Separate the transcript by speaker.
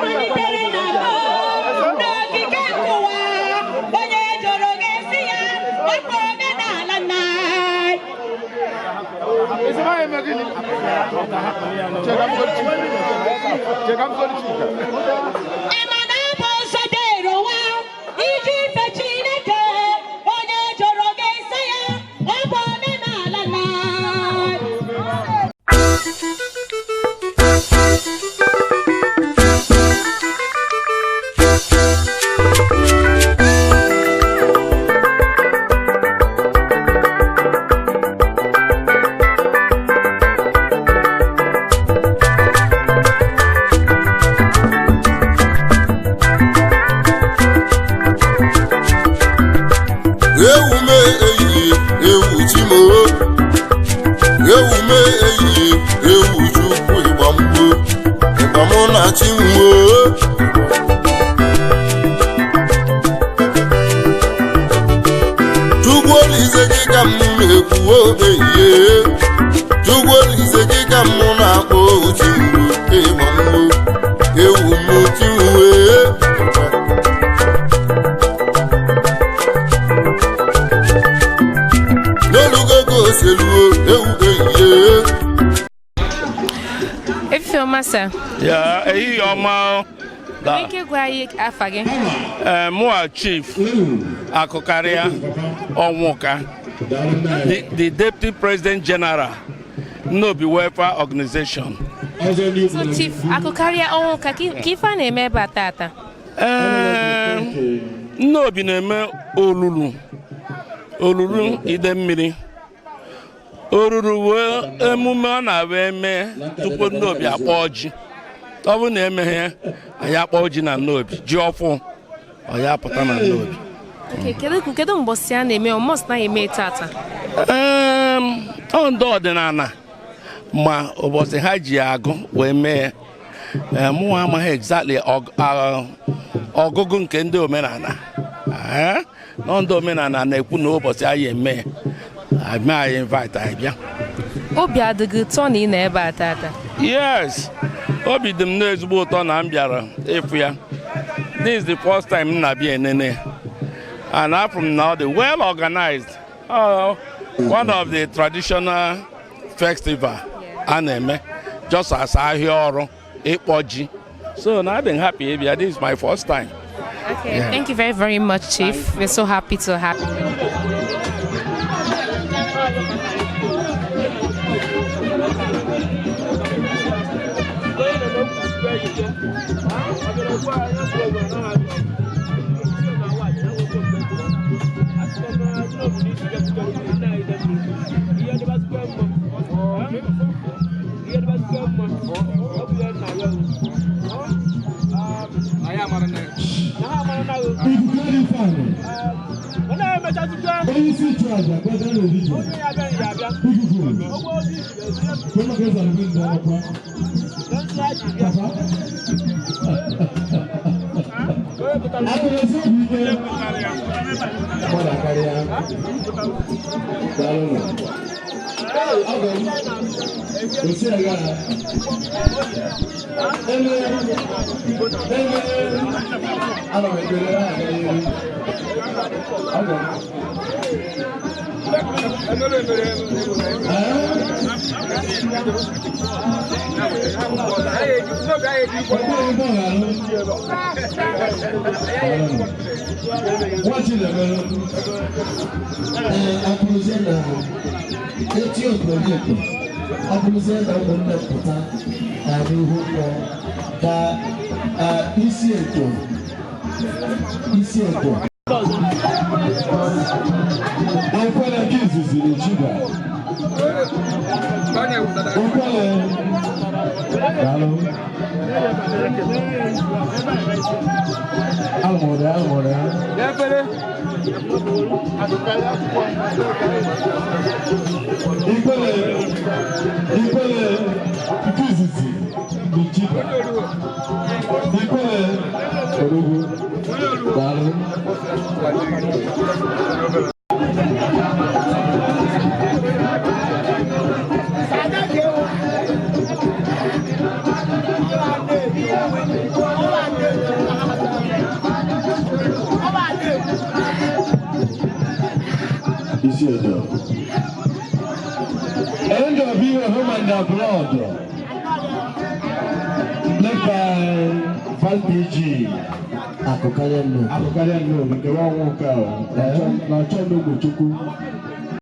Speaker 1: Malitere na mbụ n'ogige nke ụwa. Onye jụrụ ga-esi ya ọkwa omenala nna anyị. Ị ma na ọ bụ nsọ dịrị ụwa iji ife Chineke? Onye jụrụ ga-esi ya ọ bụ omenala nna anyị.
Speaker 2: Ewu mee ehihie, ewu chimo. Ewu mee ehihie, ewu chukwu. Ịgbamgbo ịgbamụ na chinwo. Chukwu Olise gị ka m na-ekwu ehihie. Chukwu Olise gị ka m na-akpọ chinwo. Ịgbamgbo ewu m chinwe. N'olugogo oseluo ewu ehihie.
Speaker 3: Efifie ọma, sir.
Speaker 4: Ya, ehihie ọma o. Da.
Speaker 3: Ike gwa anyị afa gị.
Speaker 4: Ee, mụa Chief Akụkarịa Ọnwụka, the Deputy President General, Nnobi Welfare Organization.
Speaker 3: So, Chief Akụkarịa Ọnwụka, ka ife a na-eme ebe a tata?
Speaker 4: Ee, Nnobi na-eme olulu, olulu ide mmiri. Oruru wee emume ọ na-abụ eme tupu Nnobi akpọ ji. Ọ bụrụ na emeghe anyị akpọ ji na Nnobi, ji ọfụ ọ ya pụta na Nnobi.
Speaker 3: Okay, kedu mbọsị a na-eme ọmọs na-eme tata?
Speaker 4: Ee, ọ ndị ọdịnala ma ụbọchị ha ji agụ wee mee ya. Ee, mụnwa amaghị exactly ọgụgụ nke ndị omenala. Ee, nọ ndị omenala na-ekwu na ụbọchị anyị eme ya. Eme anyị invite, anyị bịa.
Speaker 3: Obi adịghị ụtọ na ị nọ ebe a tata?
Speaker 4: Yes, obi dị m n'ezigbo ụtọ na m bịara ịfụ ya. This is the first time m na-abịa enene ya, and afọ m na ọ dị well organized. Oh, one of the traditional festival a na-eme just as ahịa ọrụ ịkpọ ji, so na adị m happy ịbịa. This is my first time.
Speaker 3: Okay,
Speaker 4: Yeah.
Speaker 3: thank you very, very much, Chief. We're so happy to have you.
Speaker 5: Ikuku dị fanụ. Onye isi nchụaja gbadara n'ehihie. Ikuku. Kwe maka eze alụmdi ndị ọkwa. Papa. Akụrụ esi obi ike. Gbada karịa. Daalụ nụ. Ee, ọgọ m. Osi agha. Eme. Eme. Ana m ekpere ha aga n'ihu. Ọgọ m. Ee? Okpuru ụgbọala. Nwa Chinemere.
Speaker 6: Ee, abụrụzie na eti okoroko, ọ bụrụzie na ụmụnne m pụta na n'ihu mmụọ ka isi eto isi eto.
Speaker 5: Ekwele nke izizi n'Ichiba. Ekwele. Daalụ. Alụmụrụ ya, alụmụrụ ya. Ikwele, ikwele nke izizi n'Ichiba. Ikwele, odogwu. Daalụ. Isi Edo. NWA Home and Abroad, led by Vice PG.
Speaker 6: Akụkarịa nnukwu.
Speaker 5: Akụkarịa nnukwu nke nwa nwoke ahụ na ọchọ n'ogbo Chukwu.